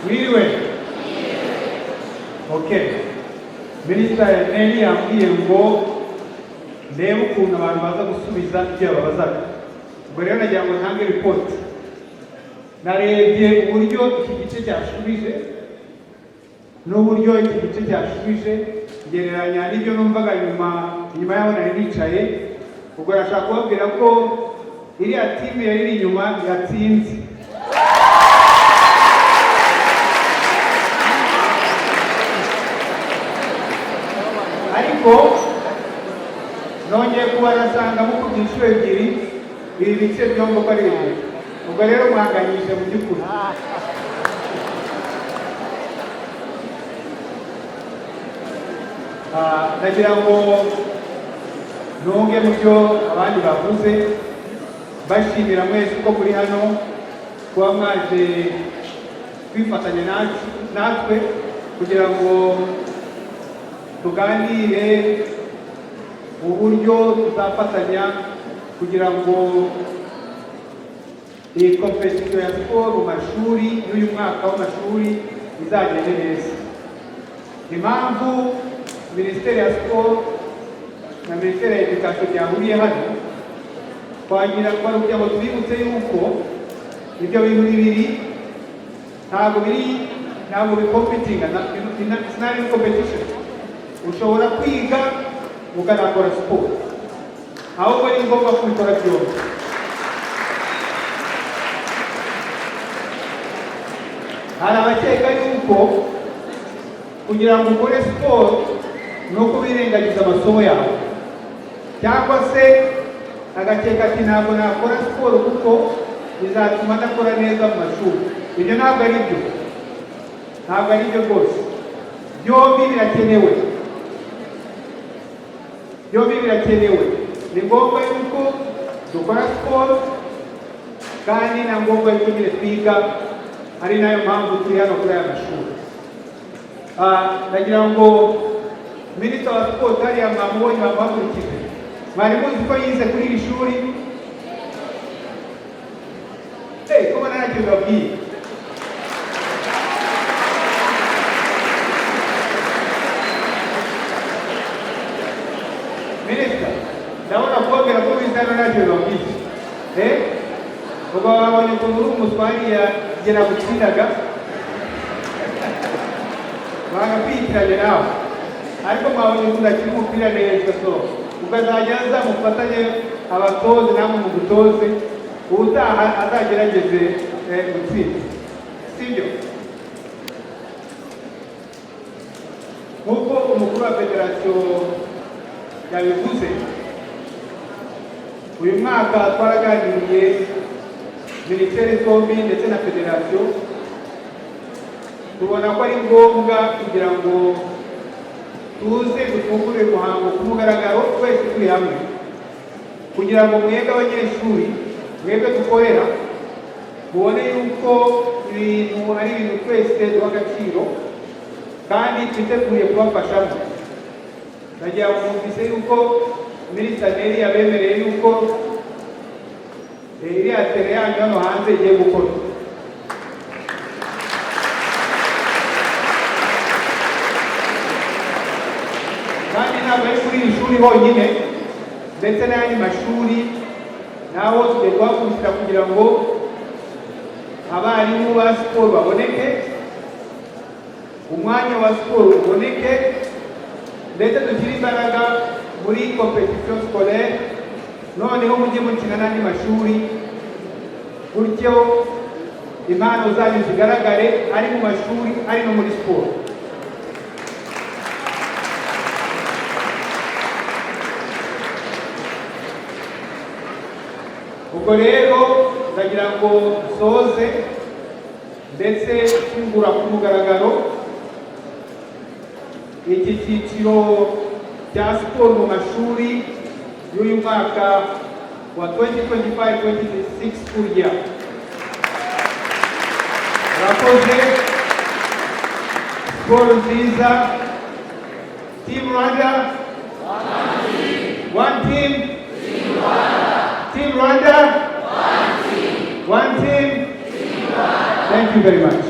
Mwiriwe. Okay. Minisita Nelly yambwiye ngo ndebe ukuntu abantu baza gusubiza ibyo yababazaga. Ubwo rero nagira ngo ntange ripoti. Narebye uburyo iki gice cyashubije n'uburyo iki gice cyashubije, ngereranya n'ibyo numvaga nyuma inyuma yaho nari nicaye. Ubwo nashaka kubabwira ko iriya team yari iri inyuma yatsinze. Ariko nongeye kubarasanga mukubye inshuro ebyiri ibi bice byombi uko ari bibiri. Ubwo rero mwanganyije mu by'ukuri. Ndagira ngo nunge mu byo abandi bavuze, bashimira mwese uko muri hano kuba mwaje kwifatanya natwe kugira ngo tuganire uburyo tuzafatanya kugira ngo iyi competition ya siporo mu mashuri y'uyu mwaka w'amashuri izagende neza. Impamvu Minisiteri ya Siporo na Minisiteri ya Education byahuriye hano, twagira ngo ari ukugira ngo tubibutse yuko ibyo bintu bibiri ntabwo biri, ntabwo bicompetinga. It's not in competition. Ushobora kwiga ukanakora siporo, ahubwo ni ngombwa kubikora byombi. Hari abakeka yuko kugira ngo ukore siporo ni uko wirengagiza amasomo yawe, cyangwa se agakeka ati: "Ntabwo nakora siporo kuko bizatuma ndakora neza mu mashuri." Ibyo ntabwo ari byo, ntabwo ari byo rwose. Byombi birakenewe, byombi birakenewe. Ni ngombwa yuko dukora siporo kandi na ngombwa yuko nyine twiga, ari nayo mpamvu turi hano kuri aya mashuri. Ndagira ngo Minisita wa Siporo hariya mwamubonye, bamuhagurukije. Mwari muzi ko yize kuri iri shuri? Hey, ko mbona ntacyo bibabwiye? Minisita, ndabona kubabwira ko wize hano ntacyo bibabwiye. Eh? Ubwo babonye ukuntu uri umuswa hariya, jye nagutsindaga bagakwitiranya nawe, ariko mwabonye ukuntu akina umupira neza. So ubwo azajya aza mufatanye abatoze, namwe mugutoze, ubutaha azagerageze gutsinda, sibyo? Nk'uko umukuru wa federasiyo yabivuze, uyu mwaka twaraganiriye, minisiteri zombi ndetse na federasiyo, tubona ko ari ngombwa kugira ngo tuze dufungure uyu muhango ku mugaragaro twese turi hamwe, kugira ngo mwebwe abanyeshuri, mwebwe dukorera, mubone yuko ibintu ari ibintu twese duha agaciro kandi twiteguye kubafashamo. Ndagira ngo mwumvise yuko Minisita Nelly yabemereye yuko iriya terrain yanyu hano hanze igiye gukorwa. Kandi ntabwo ari kuri iri shuri honyine, ndetse n'ayandi mashuri naho tugiye kuhakubitira kugira ngo abarimu ba siporo baboneke, umwanya wa siporo uboneke, ndetse dushyire imbaraga muri competition scolaire, noneho mujye mukina n'andi mashuri, gutyo impano zanyu zigaragare, ari mu mashuri, ari no muri siporo. Ubwo rero ndagira ngo nsoze ndetse mfungura ku mugaragaro iki cyiciro cya siporo mu mashuri y'uyu mwaka wa 2025-2026 school year. Murakoze. Siporo nziza. Team Rwanda, one team. Team Rwanda, one team. Thank you very much.